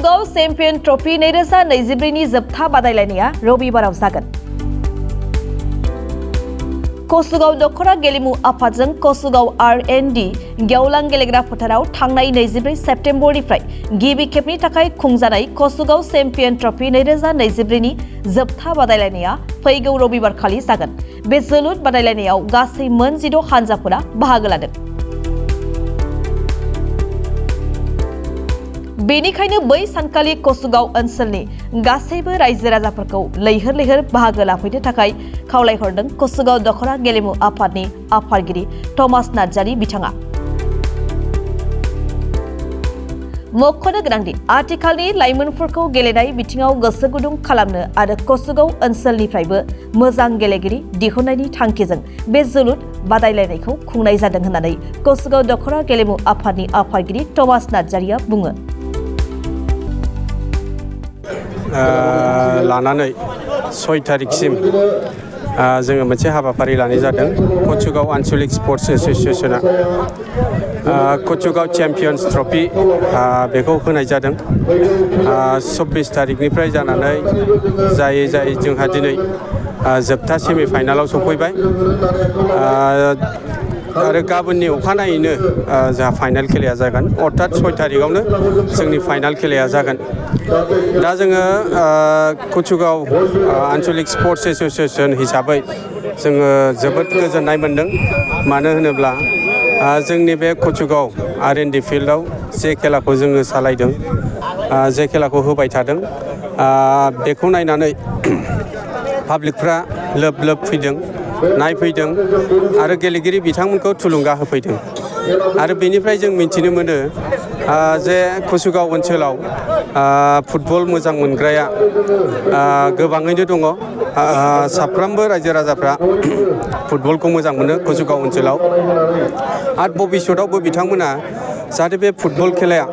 कसुगाव champion trophy 2024 नि जोबथा बादायलायनाया रबिबाराव जागोन। कसुगाव दखरा गेलेमु आफादजों कसुगाव R&D गेवलां गेलेग्रा फोथाराव थांनाय 24 सेप्तेम्बरनिफ्राय गिबि खेबनि थाखाय खुंजानाय कसुगाव चेम्पियन ट्रफी 2024 नि जोबथा बादायलायनाया फैगौ रबिबार खालि जागोन। बे जोलुर बादायलायनायाव गासै मोन 16 हानजाफोरा बाहागो लादों। बेनिखायनो बै सानखालि कसुगाव ओनसोलनि गासैबो रायजो राजाफोरखौ लैहोर लैहोर बाहागो लाफैनो थाखाय खावलायहरदों कसुगाव दखरा गेलेमु आफादनि आफादगिरि थमास नार्जारी बिथाङा। मख'नो गोनांदि आथिखालनि लाइमोनफोरखौ गेलेनाय बिथिङाव गोसो गुदुं खालामनो आरो कसुगाव ओनसोलनिफ्रायबो मोजां गेलेगिरि दिहुननायनि थांखिजों बे जोलुर बादायलायनायखौ खुंनाय जादों होननानै कसुगाव दखरा गेलेमु आफादनि आफादगिरि थमास नार्जारीया बुङो। लानानै 6 तारिखसिम जोङो मोनसे हाबाफारि लानाय जादों। कसुगाव आन्चलिक स्पर्ट्स एसोसिएशना कसुगाव चेम्पियन्स ट्रफी बेखौ होनाय जादों। 24 तारिखनिफ्राय जानानै जायै जायै जोंहा दिनै जोबथा सेमि फाइनालाव सफैबाय आरो गाबोननि अखानायैनो जोंहा फाइनाल खेलाया जागोन। अर्थात 6 तारिखआवनो जोंनि फाइनाल खेलाया जागोन। दा जोङो कसुगाव आन्चलिक स्पर्ट्स एसोसिएशन हिसाबै जोङो जोबोद गोजोननाय मोनदों। मानो होनोब्ला जोंनि बे कसुगाव R&D फिल्डआव जे खेलाखौ जोङो सालायदों, जे खेलाखौ होबाय थादों, बेखौ नायनानै पाब्लिकफ्रा लोब लोब फैदों, नायफैदों आरो गेलेगिरि बिथांमोनखौ थुलुंगा होफैदों। आरो बेनिफ्राय जों मिथिनो मोनो जे कसुगाव ओनसोलाव फुटबल मोजां मोनग्राया गोबाङैनो दङ। साफ्रोमबो रायजो राजाफ्रा फुटबलखौ मोजां मोनो कसुगाव ओनसोलाव। आरो भबिष्यतावबो बिथांमोना जाहाथे बे फुटबल खेलाया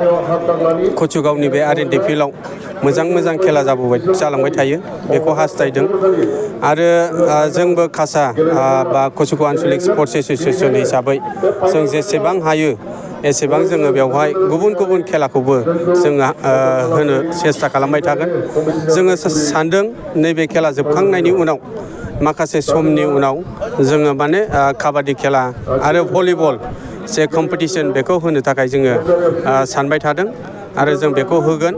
कसुगावनि बे R&D फिल्डआव मोजां खेला जालांबाय थायो बेखौ हास्थायदों। आरो जोंबो कासा बा कसुगाव आन्चलिक स्पर्ट्स एसोसिएशन हिसाबै जों जेसेबां हायो एसेबां जोङो बेवहाय गुबुन गुबुन खेलाखौबो जोङो होनो सेस्था खालामबाय थागोन। जोङो सानदों नैबे खेला जोबखांनायनि उनाव माखासे समनि उनाव जोङो माने काबादि खेला आरो भलिबल जे कम्पिटिसन बेखौ होनो थाखाय जोङो सानबाय थादों आरो जों बेखौ होगोन।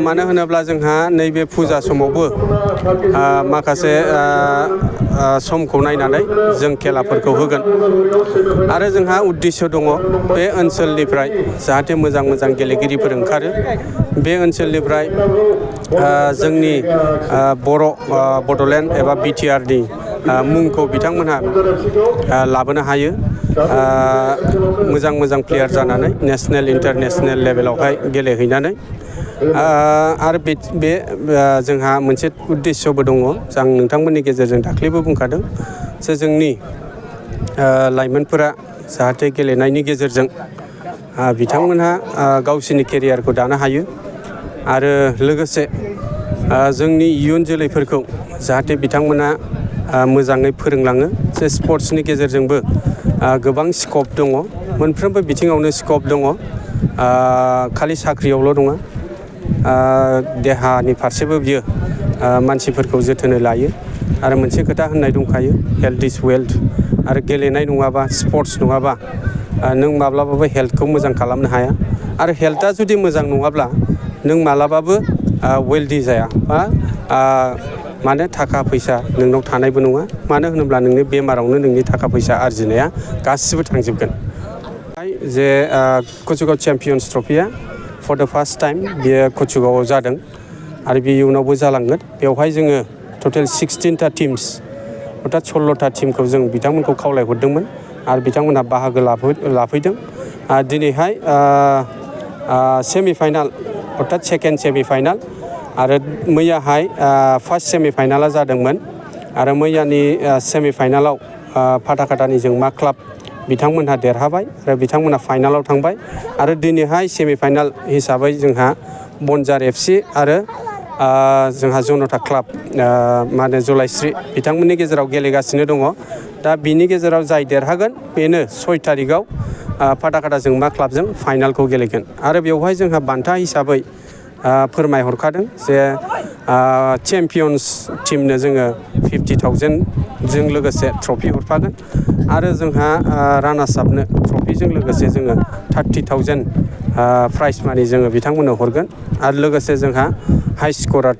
मानो होनोब्ला जोंहा नैबे फुजा समावबो माखासे समखौ नायनानै जों खेलाफोरखौ होगोन। आरो जोंहा उद्देश्य दङ बे ओनसोलनिफ्राय जाहाथे मोजां गेलेगिरिफोर ओंखारो। बे ओनसोलनिफ्राय जोंनि बड'लेण्ड एबा BTRनि मुंखौ बिथांमोनहा लाबोनो हायो। मोजां प्लेयार जानानै नेसनेल इन्टारनेसनेल लेभेलावहाय गेलेहैनानै आरो बे जोंहा मोनसे उद्देश्यबो दङ। आं नोंथांमोननि गेजेरजों दाख्लैबो बुंखादों जे जोंनि लाइमोनफोरा जाहाथे गेलेनायनि गेजेरजों बिथांमोनहा गावसोरनि केरियारखौ दानो हायो आरो लोगोसे जोंनि इयुन जोलैफोरखौ जाहाथे बिथांमोना मोजाङै फोरोंलाङो। जे स्पर्ट्सनि गेजेरजोंबो गोबां स्कप दङ, मोनफ्रोमबो बिथिङावनो स्कप दङ। खालि साख्रियावल' नङा, देहानि फारसेबो बियो मानसिफोरखौ जोथोनै लायो। आरो मोनसे खोथा होननाय दंखायो, हेल्थ इज वेल्थ। आरो गेलेनाय नङाबा, स्पर्ट्स नङाबा नों माब्लाबाबो हेल्थखौ मोजां खालामनो हाया। आरो हेल्थआ जुदि मोजां नङाब्ला नों मालाबाबो वेल्दी जाया बा माने थाखा फैसा नोंनाव थानायबो नङा। मानो होनोब्ला नोंनि बेमारावनो नोंनि थाखा फैसा आरजिनाया गासिबो थांजोबगोन। जे कसुगाव चेम्पियन्स ट्रफिया फर द फार्स्ट टाइम बेयो कसुगावआव जादों आरो बे इयुनावबो जालांगोन। बेवहाय जोङो टटेल 16टा टीम्स अर्थात 16टा टीमखौ जों बिथांमोनखौ खावलायहरदोंमोन आरो बिथांमोनहा बाहागो लाफैदों। दिनैहाय सेमि फाइनाल अर्थात सेकेन्ड सेमि फाइनाल आरो मैयाहाय फार्स्ट सेमि फाइनाला जादोंमोन। आरो मैयानि सेमि फाइनालाव फाथाखाथानि जोंमा क्लाब बिथांमोनहा देरहाबाय आरो बिथांमोनहा फाइनालाव थांबाय। आरो दिनैहाय सेमि फाइनाल हिसाबै जोंहा बनजार FC आरो जोंहा जनता क्लाब मा होनो जलाइस्रि बिथांमोननि गेजेराव गेलेगासिनो दङ। दा बिनि गेजेराव जाय देरहागोन बेनो 6 तारिखआव फाथाखाथा जोंमा क्लाबजों फाइनालखौ गेलेगोन। आरो बेवहाय जोंहा बान्था हिसाबै फोरमायहरखादों जे चेम्पियन्स टिमनो जोङो 50,000 जों लोगोसे ट्रफि हरफागोन आरो जोंहा रानार्स आपनो ट्रफिजों लोगोसे जोङो 30,000 प्राइज मानि जोङो बिथांमोननो हरगोन आरो लोगोसे जोंहा हाइ स्करार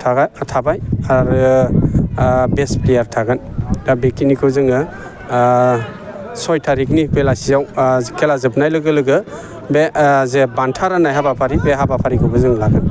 थाबाय आरो बेस्ट प्लेयार थागोन दा बेखिनिखौ जोङो 6 तारिखनि बेलासियाव खेला जोबनाय लोगो लोगो बे जे बान्था राननाय हाबाफारि बे हाबाफारिखौबो जों लागोन।